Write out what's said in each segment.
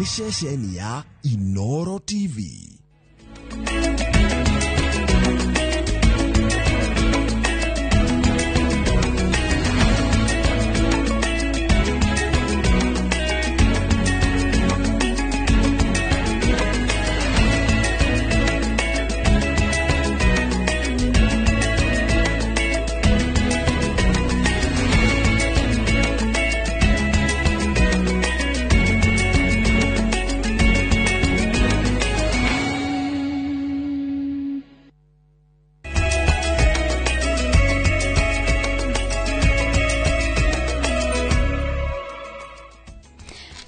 Ceceni ya Inoro TV.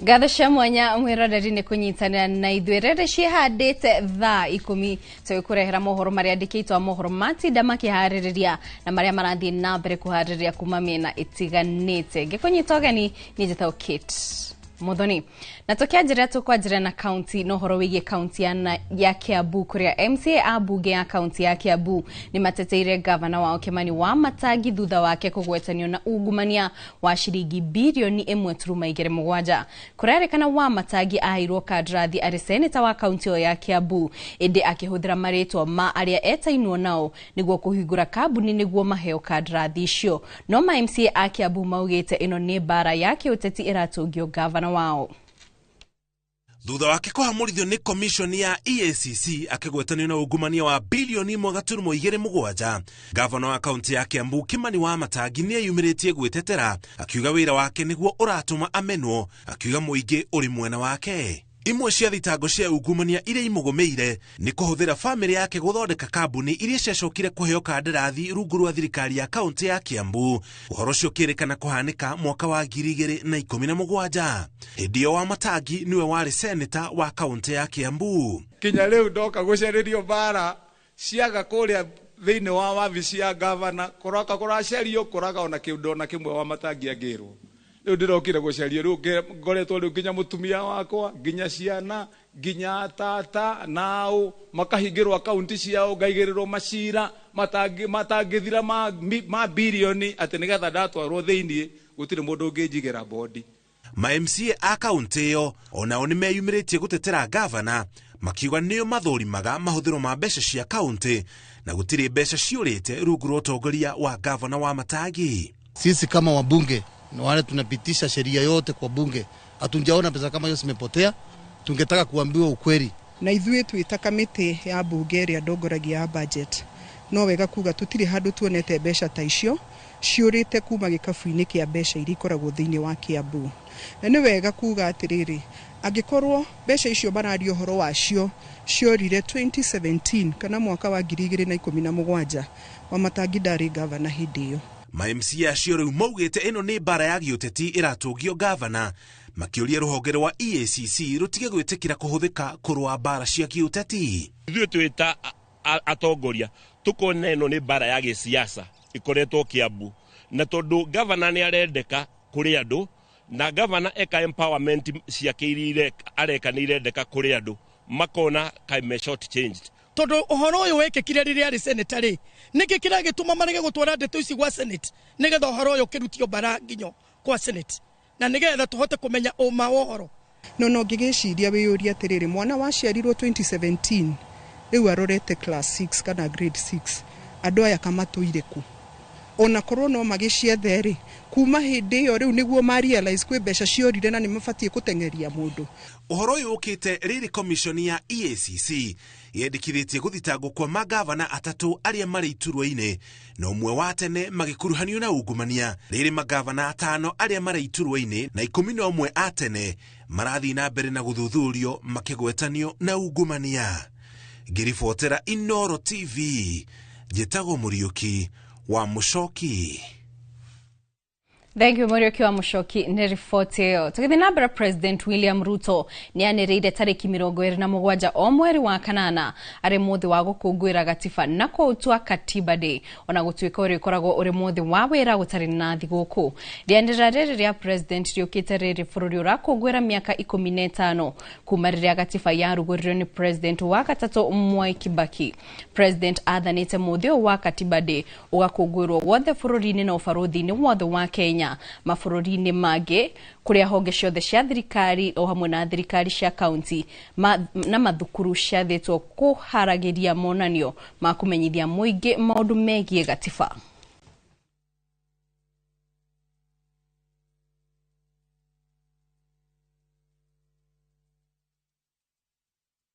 Ngatho cia mwanya mwiroreri nĩ kũnyitanĩra na ithuĩ rĩrĩ ciĩhandĩte thaa 10 tũgĩkũrehera mohoro marĩa andĩkĩtwo a mohoro matinda makĩharĩrĩria na marĩa marathiĩ na mbere kũharĩrĩria kuma mĩena ĩtiganĩte. Ngĩkũnyita ũgeni niĩ njĩtagwo Kate Muthoni. Na tũkĩanjĩrĩra tũkwanjĩrĩra na kaunti na ũhoro wĩgiĩ kaunti ya Kiambu kũrĩa MCA a mbunge ya kaunti ya Kiambu nĩ mateteire gavana wao Kimani Wamatangi thutha wake kũgwetanio na ungumania wa ciringi birioni 1.27. Kũrerĩkana Wamatangi aheirwo kandarathi arĩ seneta wa kaunti ĩyo ya Kiambu ĩndĩ akĩhũthĩra marĩtwa ma arĩa etainwo nao nĩguo kũhingũra kambuni nĩguo maheo kandarathi icio. No ma MCA a Kiambu maugĩte ĩno nĩ mbara ya kĩũteti ĩratũngio gavana wao. Thutha wake kũhamũrithio nĩ commission ya EACC akĩgwetanio na ungumania wa bilioni 1.27, gavana wa kaunti ya Kiambu Kimani Wamatangi nĩeyumĩrĩtie gwĩtetera akiuga wĩra wake nĩguo ũratũma amenwo, akiuga mũingĩ ũrĩ mwena wake. Imwe cia thitango cia ungumania iria imũgũmĩire nĩ kũhũthĩra bamĩrĩ yake gũthondeka kambuni iria ciacokire kũheo kandarathi rungu rwa thirikari ya kaunti ya Kiambu. Ũhoro ũcio ũkĩrĩkana kũhanĩka mwaka wa 2017. Hĩndĩ ĩyo Wamatangi nĩwe warĩ seneta wa kaunti ya Kiambu. Kinya rĩu ndoka gũcarĩrio mbara ciaga kũrĩa thĩinĩ wa wabici ya gavana kũroka kũracario kũraga ona kĩndũ ona kĩmwe Wamatangi angĩrwo. Rĩu ndĩrokire gũcaria rĩu ngoretwo rĩu nginya mũtumia wakwa nginya ciana nginya tata nao makahingĩrwo akaunti ciao ngaigĩrĩrwo macira matangĩthira ma bilioni atĩ nĩgetha ndatwarwo thĩinĩ gũtirĩ mũndũ ũngĩnjigĩra bodi. Ma MCA a kaunti ĩyo onao nĩmeyumĩrĩtie gũtetera gavana makiuga nĩo mathũrimaga mahũthĩro ma mbeca cia kaunti na gũtirĩ mbeca ciũrĩte rungu rwa ũtongoria wa gavana Wamatangi. Sisi kama wabunge na wale tunapitisha sheria yote kwa bunge, hatujaona pesa kama hiyo zimepotea. Tungetaka kuambiwa ukweli. Na ithuĩ twĩ ta kamĩtĩ ya bunge ĩrĩa ndongoragia ya budget, no wega kuga tũtirĩ handũ tuonete mbeca ta icio ciũrĩte kuma gĩkabu-inĩ kĩa mbeca iria ikoragwo thĩinĩ wa Kiambu. Na nĩ wega kuga atĩrĩrĩ, angĩkorwo mbeca icio mararia ũhoro wacio ciorire 2017 kana mwaka wa 2017, Wamatangi ndarĩ gavana hĩndĩ ĩyo. Ma MCA acio rĩu maugĩte ĩno nĩ mbara ya gĩũteti ĩratũngio gavana, makĩũria rũhonge rwa EACC rũtige gwĩtĩkĩra kũhũthĩka kũrũa mbara cia gĩũteti. Ithuĩ twĩ ta atongoria tũkona ĩno nĩ mbara ya gĩsiasa ĩkoretwo Kiambu, na tondũ gavana nĩ arendeka kũrĩ andũ na gavana eka empowerment ciake iria areka nĩ irendeka kũrĩ andũ, makona kaĩ me short changed. Tondũ ũhoro ũyũ wekĩkire rĩrĩa arĩ senator rĩ, nĩkĩ kĩragĩtũma marege gũtwara ndeto ici gwa Senate nĩgetha ũhoro ũyũ ũkĩrutio mbara nginyo kwa Senate na nĩgetha tũhote kũmenya ũma wa ũhoro. No ngĩgĩciria wĩyũrie atĩrĩrĩ, mwana waciarirwo 2017 rĩu arorete class 6 kana grade 6, andũ aya kamatũire kũ? Ona korwo no magĩciethe rĩ, kuma hĩndĩ ĩyo rĩu nĩguo ma realize kwĩ mbeca ciorire na nĩmabatiĩ gũteng'eria mũndũ. Ũhoro ũyũ ũkĩte rĩrĩ commission ya EACC yendekithĩtie gũthitangwo kwa magavana 3 arĩa marĩ iturwa-inĩ na ũmwe wa tene magĩkuruhanio na ungumania. Rĩrĩ magavana 5 arĩa marĩ iturwa-inĩ na 11 a tene marathiĩ na mbere na gũthuthurio makĩgwetanio na ungumania. Ngĩribotera Inoro TV, njĩtagwo Mũriũki wa Mũcoki. Thank you Mũriũki wa Mũcoki nĩ riboti ĩyo. Tũgĩthiĩ na mbere, President William Ruto nĩanĩrĩire tarĩki 27 o mweri wa kanana arĩ mũthĩ wa gũkũngũĩra gatiba na kũũtua Katiba Day, ona gũtuĩka ũrĩa ũkoragwo ũrĩ mũthĩ wa wĩra gũtarĩ na thigũkũ. Rĩanĩrĩra rĩrĩ rĩa President rĩũkĩte rĩrĩ bũrũri ũrakũngũĩra mĩaka 15 kuma rĩrĩa gatiba yarugũririo nĩ President wa gatatũ Mwai Kibaki. President athanĩte mũthĩ ũyũ wa Katiba Day ũgakũngũĩrwo wothe bũrũri-inĩ na ũbarũthi-inĩ wothe wa Kenya. Kenya mabũrũri-inĩ mangĩ kũrĩa honge ciothe cia thirikari o hamwe na thirikari cia kaunti na mathukuru ciathĩtwo kũharagĩria monanio ma kũmenyithia mũingĩ maũndũ megiĩ gatiba.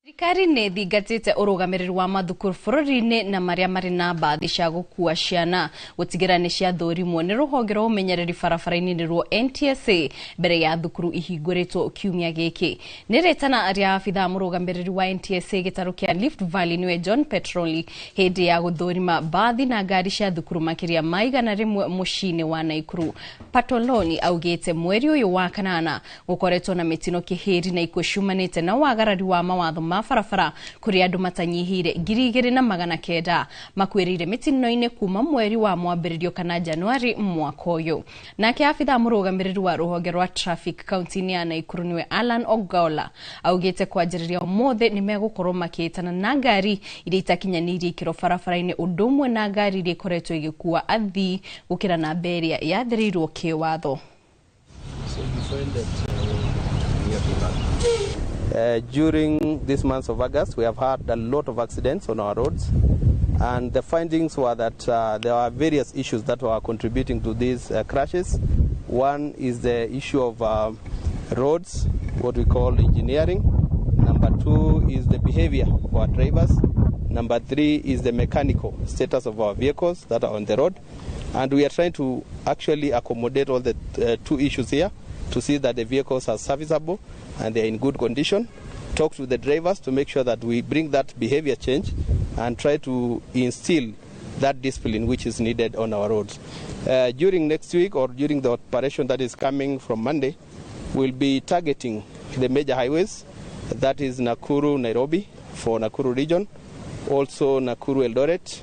Thirikari nĩ ĩthingatĩte ũrũgamĩrĩri wa mathukuru bũrũri-inĩ na marĩa marĩ na mbathi cia gũkua ciana gũtigĩra nĩ ciathũrimwo nĩ rũhonge rwa ũmenyereri barabara-inĩ nĩruo NTSA mbere ya thukuru ihingũrĩtwo kiumia gĩkĩ. Nĩ rĩtana rĩa abithaa mũrũgamĩrĩri wa NTSA gĩtarũ kĩa Rift Valley nĩwe John Petroli hĩndĩ ya gũthũrima mbathi na ngari cia thukuru makĩria ma 100 mũciĩ-inĩ wa Naikuru. Patoloni augĩte mweri ũyũ wa kanana gũkoretwo na mĩtino kĩhĩri na ikuũ ciumanĩte na wagarari wa mawatho ma barabara kũrĩa andũ matanyihĩire 2900 makuĩrĩire mĩtino-inĩ kuma mweri wa mwambĩrĩrio kana Januari mwaka ũyũ. Nake abithaa mũrũgamĩrĩri wa rũhonge rwa traffic kaunti-inĩ ya Naikuru nĩwe Alan Ogola augĩte kwanjĩrĩria ũmũthĩ nĩ megũkorwo makĩĩtana na ngari iria itakinyanĩirie ikĩro barabara-inĩ ũndũ ũmwe na ngari iria ikoretwo igĩkua athii gũkĩra namba ĩrĩa yathĩrĩirwo kĩwatho. During this month of August, we have had a lot of accidents on our roads, and the findings were that there were various issues that were contributing to these crashes. One is the issue of roads, what we call engineering. Number two is the behavior of our drivers. Number three is the mechanical status of our vehicles that are on the road. And we are trying to actually accommodate all the two issues here to see that the vehicles are serviceable and they are in good condition. Talk to the drivers to make sure that we bring that behavior change and try to instill that discipline which is needed on our roads. During next week or during the operation that is coming from Monday, we'll be targeting the major highways, that is Nakuru, Nairobi for Nakuru region, also Nakuru, Eldoret,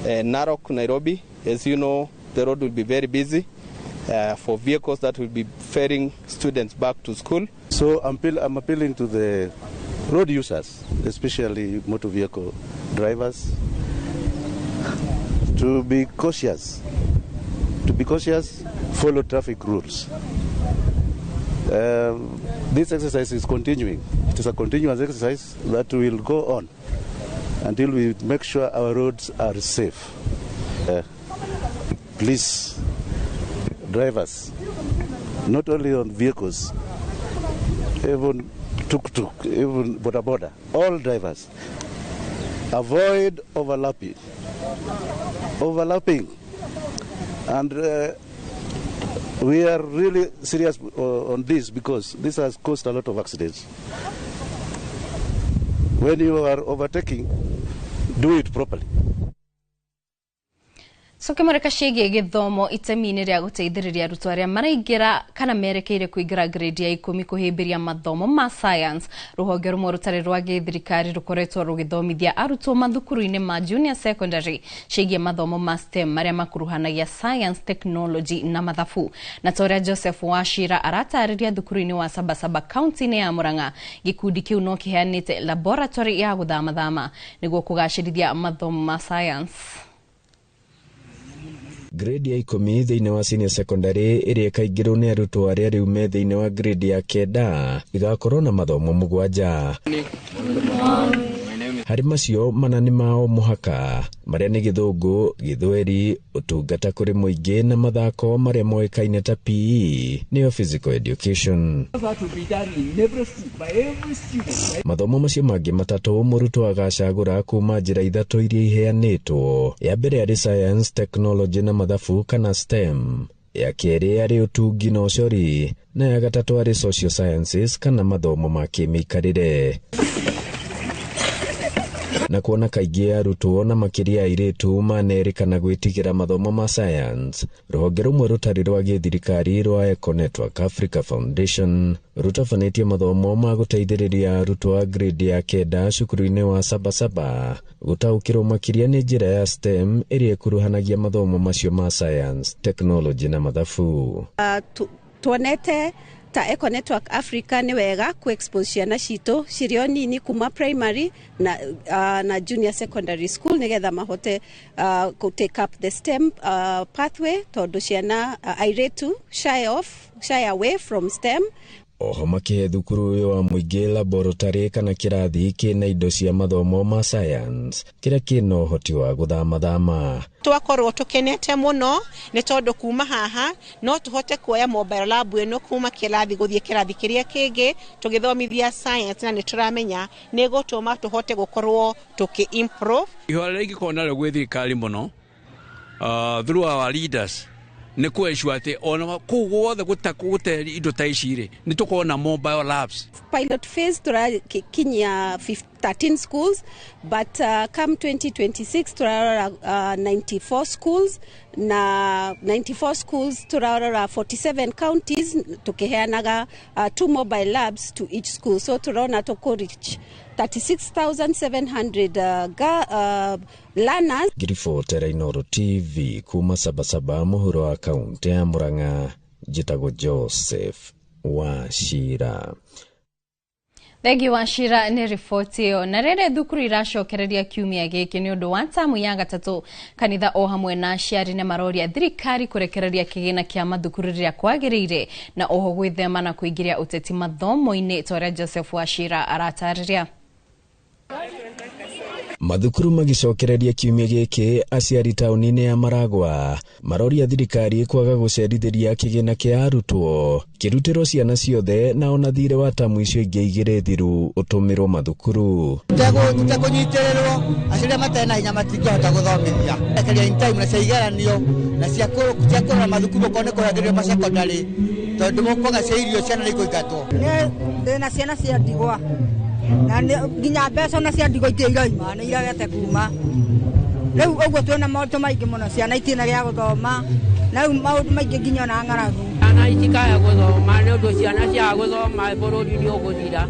Narok, Nairobi. As you know, the road will be very busy for vehicles that will be ferrying students back to school. So I'm appealing to the road users, especially motor vehicle drivers, to be cautious. To be cautious, follow traffic rules. This exercise is continuing. It is a continuous exercise that will go on until we make sure our roads are safe. Please, drivers, not only on vehicles, even tuk-tuk, even boda boda, all drivers, avoid overlapping. Overlapping. And we are really serious on this because this has caused a lot of accidents. When you are overtaking, do it properly. Tũkĩmũrĩka ciĩgiĩ gĩthomo itemi-inĩ rĩa gũteithĩrĩria arutwo arĩa maraingĩra kana merekeire kũingĩra grade ya 10 kũhĩmbĩria mathomo ma science. Rũhonge rũmwe rũtarĩ rwa gĩthirikari rũkoretwo rũgĩthomithia arutwo mathukuru-inĩ ma junior secondary ciĩgiĩ mathomo ma STEM marĩa makuruhanagia science, technology na mathabu. Na ta ũrĩa Joseph Wachira aratarĩria thukuru-inĩ wa Sabasaba kaunti-inĩ ya Murang'a, gĩkundi kĩu no kĩheanĩte laboratory ya gũthamathama nĩguo kũgacĩrithia mathomo ma science. Grade ya 10 thĩinĩ wa senior secondary ĩrĩa ĩkaingĩrwo nĩ arutwo arĩa rĩu me thĩinĩ wa grade ya 9 igakorwo na mathomo 7. Harĩ macio mana nĩ ma o mũhaka marĩa nĩ Gĩthũngũ, Gĩthweri, ũtungata kũrĩ mũingĩ na mathako marĩa moĩkaine ta PE nĩyo physical education. Mathomo macio mangĩ 3 mũrutwo agacagũra kuma njĩra 3 iria iheanĩtwo. Ya mbere arĩ science, technology na mathabu kana STEM, ya kerĩ arĩ ũtungi na ũcori, na ya gatatũ arĩ social sciences kana mathomo ma kĩmĩikarĩre. Na kuona kaingĩ arutwo na makĩria airĩtu manerĩkana gwĩtigĩra mathomo ma science, rũhonge rũmwe rũtarĩ rwa gĩthirikari rwa Eco Network Africa Foundation rũtabanĩtie mathomo ma gũteithĩrĩria arutwo a grade ya 9 cukuru-inĩ wa Sabasaba gũtaũkĩrwo makĩria nĩ njĩra ya STEM ĩrĩa ĩkuruhanagia mathomo macio ma science, technology na mathabu. Tuonete Ta Eco Network Africa nĩ wega ku expose ciana citũ cirĩ o nini kuma primary na junior secondary school, nĩgetha mahote ku take up the STEM pathway, tondũ ciana airĩtu shy away from STEM. Oho makĩhe thukuru ũyũ wa mũingĩ laboratory kana kĩrathi kĩna indo cia mathomo ma science kĩrĩa kĩna ũhoti wa gũthamathama. Twakorwo tukenete muno nĩ tondũ kuma haha no tuhote kuoya mobile lab ĩno kuma kĩrathi gũthiĩ kĩrathi kĩrĩa kĩngĩ tũgĩthomithia science, na nĩ tũramenya nĩ gũtũma tũhote gũkorwo tũkĩ improve. Ihoya rĩrĩa ingĩkorwo narĩo gwĩ thirikari mũno through our leaders nĩ kũ atĩ ona kũu guothe gũte indo ta ici rĩ, nĩ tũkorwo na mobile labs. Pilot phase tũrakinyia 13 schools, but come 2026 turarora 94 schools, na 94 schools turarora 47 counties, tukiheanaga two mobile labs to each school. So turona tuku reach 36,700 learners. Ngiribotera Inooro TV kuma Sabasaba mũhuro wa kaunti ya Murang'a, njĩtagwo Joseph Wachira. Thengiũ Wachira nĩ riboti ĩyo. Na rĩrĩ thukuru iracokereria kiumia gĩkĩ nĩ ũndũ wa tamu ya gatatũ, kanitha o hamwe na aciari nĩ maroria thirikari kũrekereria kĩgĩna kĩa mathukuru rĩrĩa kwagĩrĩire, na oho gwĩthema na kũingĩria ũteti mathomo-inĩ, ta ũrĩa Joseph Wachira aratarĩria. Mathukuru magĩcokereria kiumia gĩkĩ, aciari taũni-inĩ ya Maragwa maroria thirikari kwaga gũcerithĩria kĩgĩna kĩa arutwo kĩrutĩrwo ciana ciothe, na ona thirĩ wa tamu icio ingĩ igĩrĩ thiru ũtũmĩrwo mathukuru. Tũtekũnyitĩrĩrwo, aciari matarĩ na hinya matingĩhota gũthomithia. Rekereria in time na cia igeranio na cia kũrora mathukuru okorwo nĩ kũragĩrĩrio ma secondary, tondũ mũkwaga cia irio ciana nĩ ikũingatwo. Ndĩna ciana cia ndigwa na nginya mbeca na cia ndigwa itirĩ iraima, nĩ iragete kuma rĩu ũguo twĩna maũndũ maingĩ mũno, ciana itirĩ na gĩa gũthoma, na rĩu maũndũ maingĩ nginya ona ng'aragu. Ciana itikaya gũthoma nĩ ũndũ ciana ciaga gũthoma bũrũri nĩ ũgũthira.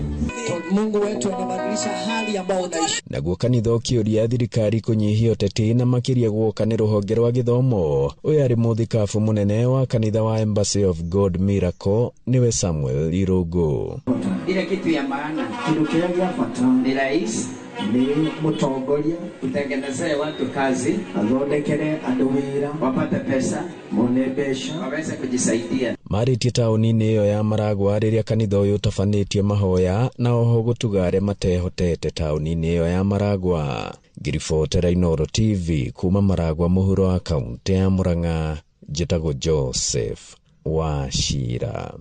Mungu wetu anabadilisha hali ambayo unaishi. Naguo kanitha ũkĩũria thirikari kũnyihia ũteti na makĩria guoka nĩ rũhonge rwa gĩthomo. Ũyũ arĩ mũthikabu mũnene wa kanitha wa Embassy of God Miracle nĩwe Samuel Irũngũ. Ile kitu ya maana, kĩndũ kĩrĩa gĩa bata ni rais, nĩ mũtongoria utengenezee watu kazi, athondekere andũ wĩra, wapate pesa, mone mbeca, waweze kujisaidia. Marĩtie taũni-inĩ ĩyo ya Maragwa rĩrĩa kanitha ũyũ ũtabanĩtie mahoya na oho gũtuga arĩa matehotete taũni-inĩ ĩyo ya Maragwa. Ngiribotera Inooro TV kuma Maragwa mũhuro wa kaunti ya Murang'a, njĩtagwo Joseph Wachira.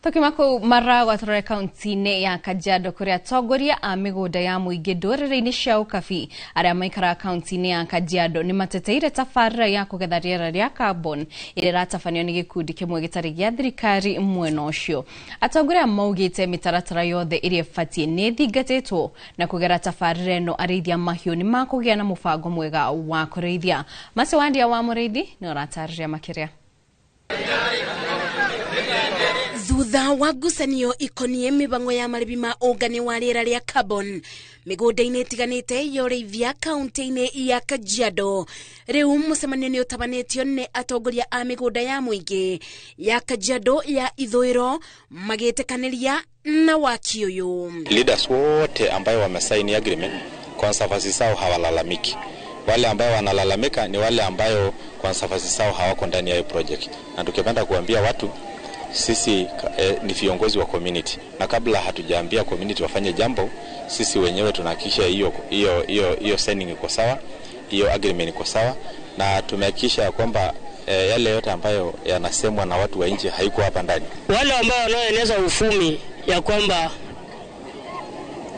Tukiuma kũu Maragwa tũrore kaunti-inĩ ya Kajiado kũrĩa atongoria a mĩgũnda ya mũingĩ ndũrĩrĩ-inĩ cia ũkabi arĩa maikaraga kaunti-inĩ ya Kajiado nĩ mateteire tabarĩra ya kũgetha rĩera rĩa carbon ĩrĩa ĩratabanio nĩ gĩkundi kĩmwe gĩtarĩ gĩa thirikari mwena ũcio. Atongoria maugĩte mĩtaratara yothe ĩrĩa ĩbatiĩ nĩ ĩthingatĩtwo, na kũgera tabarĩra ĩno arĩithia mahiũ nĩ makũgĩa na mũbango mwega wa kũrĩithia. Macio Wandia wa Mũrĩithi nĩ ũratarĩria makĩria. Thutha wa ngucanio ikonie mibango ya marĩbi ma ũngani wa rĩera rĩa carbon mĩgũnda-inĩ ĩtiganĩte ya ũrĩithia kaunti-inĩ ya Kajiado, rĩu mũcemanio nĩ ũtabanĩtio nĩ atongoria a mĩgũnda ya mũingĩ ya Kajiado ya ithũĩro magĩtĩkanĩria na waki ũyũ. Leaders wote ambayo wamesaini agreement conservancy zao hawalalamiki. Wale ambayo wanalalamika ni wale ambayo conservancy zao hawako ndani ya hiyo project. Na tukipenda kuambia watu sisi ni viongozi wa community, na kabla hatujaambia community wafanye jambo, sisi wenyewe tunahakikisha hiyo signing iko sawa, hiyo agreement iko sawa, na tumehakikisha kwamba yale yote ambayo yanasemwa na watu wa nje haiko hapa ndani. Wale ambao wanaoeneza ufumi ya kwamba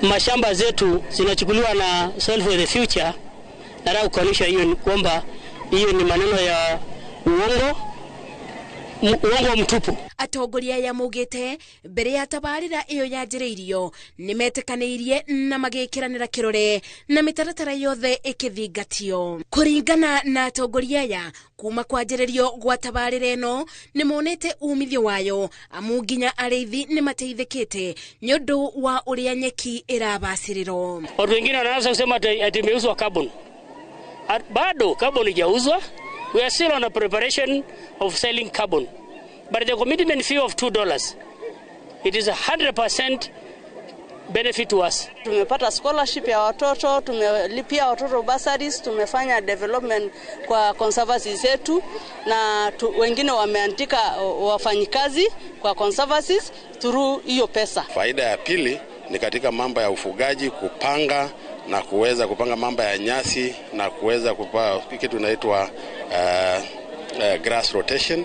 mashamba zetu zinachukuliwa na Soil for the Future, nataka kukanusha hiyo, ni kwamba hiyo ni maneno ya uongo, uongo mtupu. Atongoria aya maugĩte mbere ya tabarĩra ĩyo yanjĩrĩirio nĩmetĩkanĩirie na magĩkĩranĩra kĩrore na mĩtaratara yothe ĩkĩthingatio. Kũringana na atongoria aya, kuma kwanjĩrĩrio gwa tabarĩra ĩno nĩmonete umithio wayo, amu nginya arĩithi nĩmateithĩkĩte nĩ ũndũ wa ũrĩa nyeki ĩrabacĩrĩrwo. Watu wengine wanaanza kusema ati imeuzwa carbon. Bado carbon haijauzwa. We are still on a preparation of selling carbon. But the commitment fee of $2, it is 100% benefit to us. Tumepata scholarship ya watoto, tumelipia watoto bursaries, tumefanya development kwa conservancy zetu na wengine wameandika wafanyikazi kwa conservancies through hiyo pesa. Faida ya pili ni katika mambo ya ufugaji, kupanga na kuweza kupanga mambo ya nyasi na kuweza kupa kitu inaitwa grass rotation.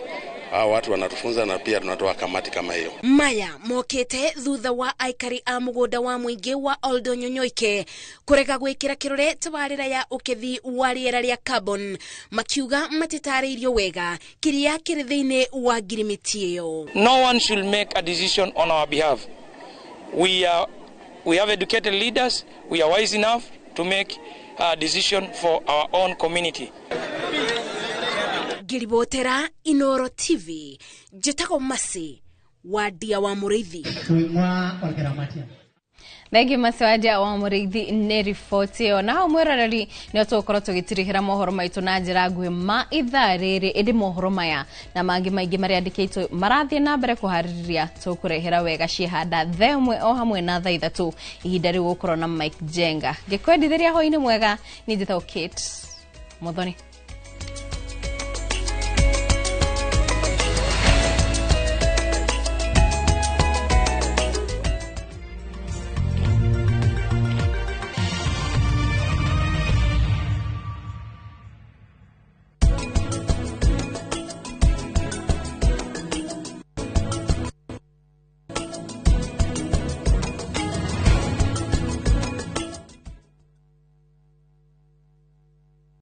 Hao watu wanatufunza na pia tunatoa kamati kama hiyo. Maya mokete thutha wa aikari a mugunda wa muingi wa Oldonyonyoike kurega gwikira kirore tabarira ya ukethi wa riera ria carbon, makiuga matitarĩirio wega kiria kiri thiini wa ngirimiti iyo. No one should make a decision on our behalf. We have educated leaders, we are wise enough to make a decision for our own community. Ngiribotera Inoro TV, njĩtagwo Masi Wandia wa Mũrĩithi. Thengi Masiwadia wa Mũrĩithi nĩ riboti ĩyo. Na hau mwĩroreri nĩ tũgũkorwo tũgĩtirihĩra mohoro maitũ na njĩra nguhĩ ma ithaa rĩrĩ, ĩndĩ mohoro maya na mangĩ maingĩ marĩa andĩkĩtwo marathiĩ na mbere kũharĩrĩria tũkũrehera wega ciĩhanda thaa 1 o hamwe na thaa 3. Ihinda rĩu gũkorwo na Mike Jenga ngĩkwendithĩria hwainĩ mwega. Niĩ njĩtagwo Kate Muthoni.